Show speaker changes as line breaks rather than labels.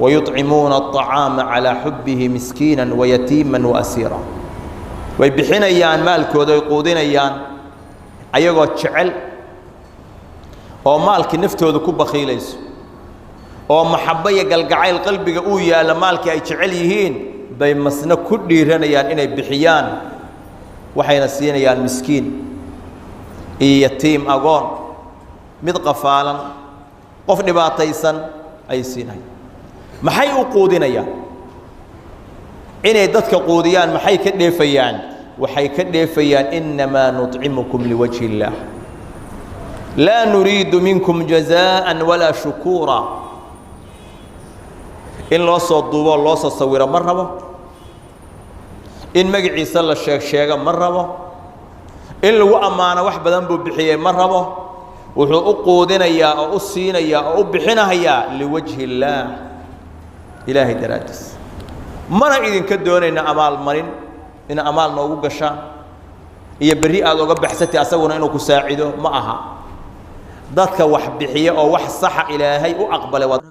Wayuطcimuuna aطacaama calaa xubbihi miskiina wayatiima waasiira. Way bixinayaan maalkooda, ay quudinayaan ayagoo jecel oo maalkii naftooda ku bakhiilayso oo maxabbo iyo galgacayl qalbiga uu yaalla, maalkii ay jecel yihiin bay masna ku dhiiranayaan inay bixiyaan, waxayna siinayaan miskiin iyo yatiim, agoon, mid qafaalan, qof dhibaataysan ayay siinayaan. Maxay u quudinayaan? Inay dadka quudiyaan maxay ka dheefayaan? Waxay ka dheefayaan innamaa nuطcimukum liwajhi illaah, laa nuriidu minkum jazaءa walaa shukuura. In loo soo duuboo loo soo sawiro ma rabo, in magaciisa la sheeg sheego ma rabo, in lagu ammaano wax badan buu bixiyey ma rabo. Wuxuu u quudinayaa oo u siinayaa oo u bixinahayaa liwajhi illaah, ilaahay daraaddiis. Mana idinka doonayna amaal marin, ina amaal noogu gashaan iyo berri aada oga baxsatay asaguna inuu ku saacido ma aha. Dadka wax bixiya oo wax saxa ilaahay u aqbalay waa